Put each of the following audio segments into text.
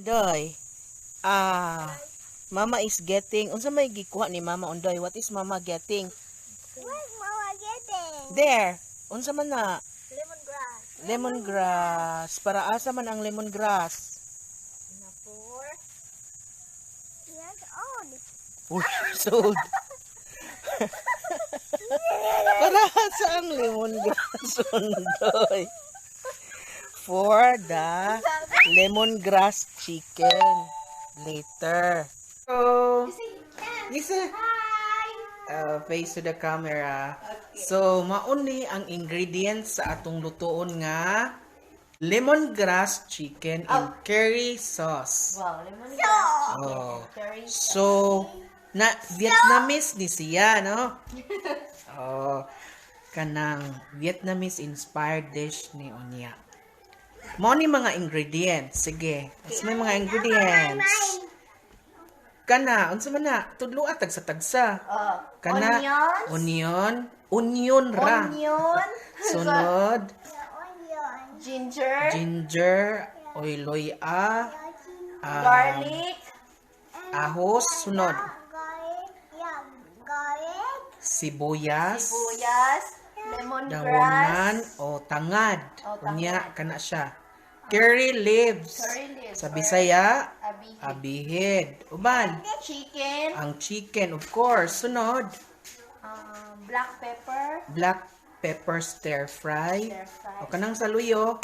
Undoy. Ah, Mama is getting. Unsa may gikuha ni Mama, Undoy? What is Mama getting? What Mama getting? There. Unsa man na? Lemongrass. Lemongrass. Para asa man ang lemongrass? Na 4 years old. 4 years old. Para sa ang lemongrass, Undoy? For the lemongrass chicken later. So, Isa. Hi. Face to the camera. So, mauni ang ingredients sa atong lutuon nga lemongrass chicken in curry sauce. Wow, lemongrass chicken Oh. and curry. So, na Vietnamese ni siya, no? Oh, kanang Vietnamese inspired dish ni unya. Mao ni mga ingredients. Sige, mas may mga ingredients. Kana, unsa man na? Tudloa tagsa-tagsa. Oh, Kana, onions. Onion, onion ra. Onion. Sunod, Onion. Ginger. Ginger, oiloy-a, Garlic. Ahos, sunod, Garlic. Yeah, garlic. Sibuyas, Sibuyas. Dawonan, Lemongrass. o tangad. O, tangad. Unya, kana siya. Curry leaves. Curry leaves Sa or Bisaya, Abihid. Abihid. Uban, Chicken. Ang chicken, of course. Sunod, Black pepper. Black pepper stir fry. Stir fry. O kanang saluyo.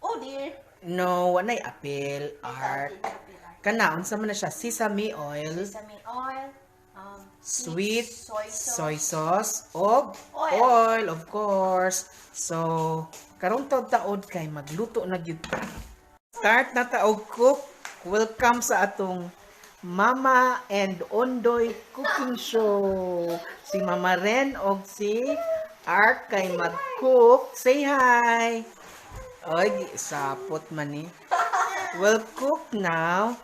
Oh dear. No, wanay apel, art. Kana, unsa man na siya? Sesame oil, Sesame oil. Sweet soy sauce. Soy sauce, og Oil. Oil, of course. So, karong taod-taod kay magluto na gyud ta. Start na ta og cook. Welcome sa atong Mama and Ondoy Cooking Show. Si Mama Ren og si Ark kay mag-cook. Say hi. Oy, sapot man ni. We'll cook now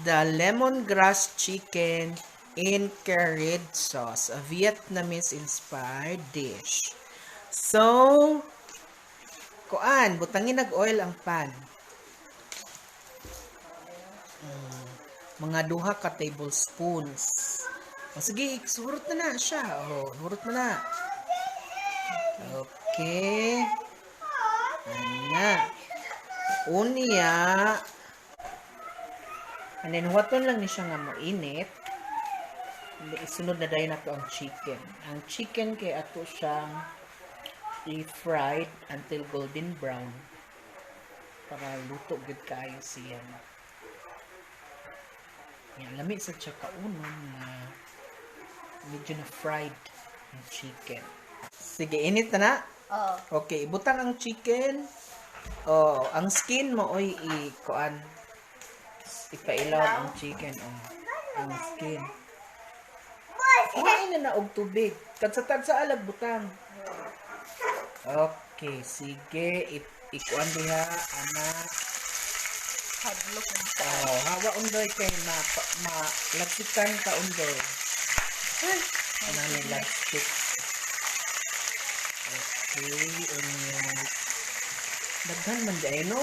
the lemongrass chicken in curried sauce, a Vietnamese inspired dish. So, kuan, butangin nag oil ang pan. Mga 2 ka tablespoons. O sige, surot na na siya. O, surot mo na. Okay. Ana. Unya. And then, huwaton lang ni siya nga moinit. Isunod na dayon nato ang chicken. Ang chicken kay ato siyang i-fried until golden brown. Para luto gud kaayo siya. Yan, lami sa siya kaunon na medyo na fried ang chicken. Sige, init na na. Oh. Okay, ibutang ang chicken. Oh, ang skin mo oy i-kuan. Ipailaw ang chicken oh. Ang skin. Kuhain na na og tubig. Tagsa-tagsa alag butang. Okay, sige, ikuan diha ana. Hadlok na. Oh, hawa, Undoy, kay ma, ma lagsikan ka, Undoy. Ana ni lagsik. Okay, unya. Daghan man di no?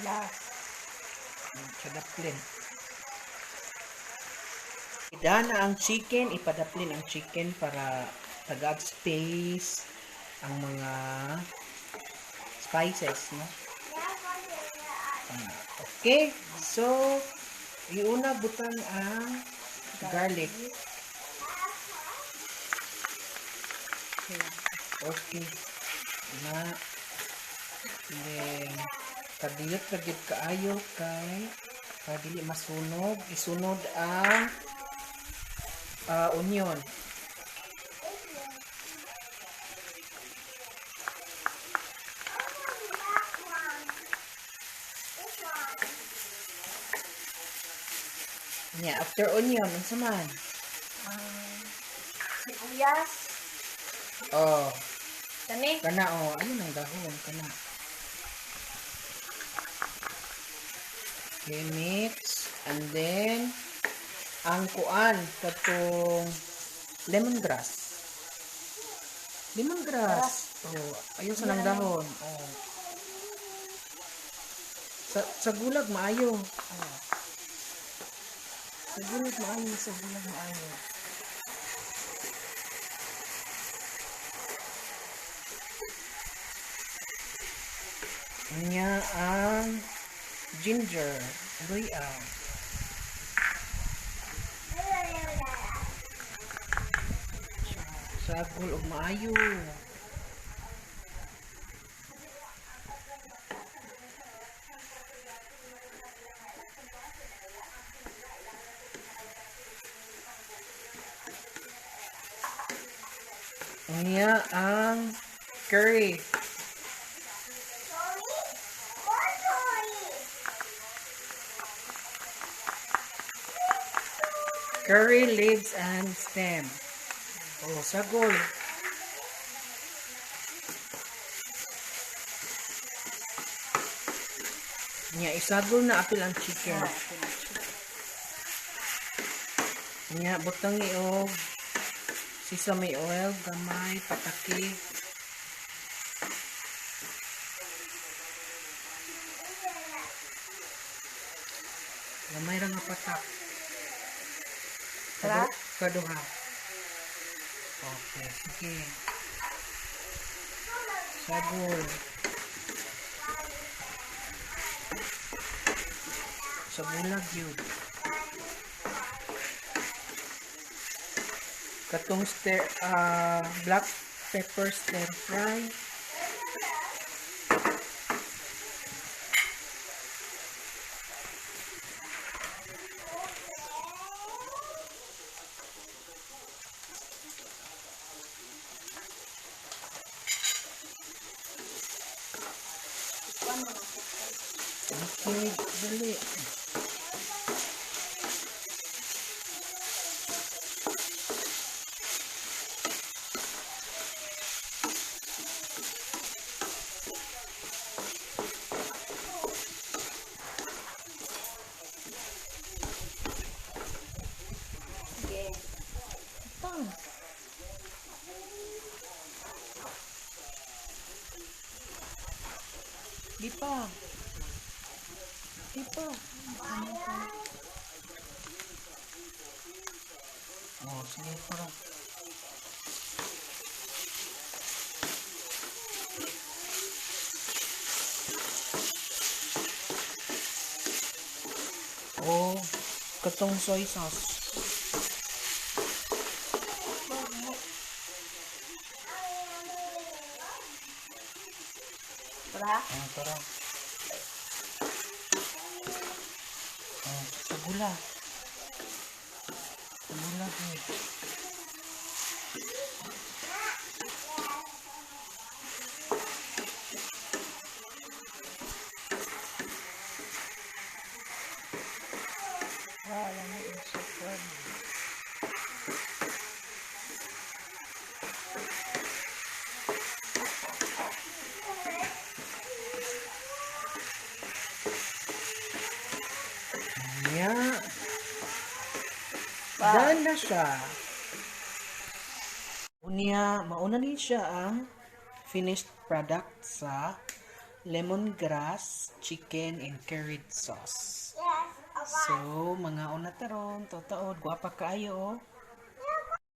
Last. Padaplin. Ida na ang chicken, ipadaplin ang chicken para tagag space ang mga spices, no? Ah, okay, so iuna butang ang garlic. Okay. Na then kadiyot ra gyud kaayo kay para dili masunog, isunod ang onion. That one. This one. Nya, after onion, unsa man? Sibuyas. Oh, Kani. Kana oh, ayun ang dahon kana. Okay, mix and then Ang kuan katong lemongrass. Lemongrass. Oh, ayo sa nang dahon. Oh. Sa gulag maayo. Oh. Sa gulag maayo, sa gulag maayo. Nya ang ginger, luya. Sagol og maayo. Unya ang curry. Sorry. Oh, sorry. Curry leaves and stem. Oh, sagol. Nya isagol na apil ang chicken. Nya butang og sesame oil, gamay, pataki. Gamay ra nga patak. Tara. Kaduha. Okay, sige. Sagol. Sa bulag yun. Katong stir, black pepper stir fry. Okay, dali. Sige. Tang. Di pa. Di pa. Oh, sige pa. Oh, katong soy sauce. Tara. Ah, tara. Oh, sa gula. Sa gula, eh. Wow, lami yung super. Nya. Wow. Done na siya. Unya, mauna ni siya ang finished product sa lemongrass chicken and curried sauce. Yes, okay. So, mga una taron, totoo, gwapa kaayo oh.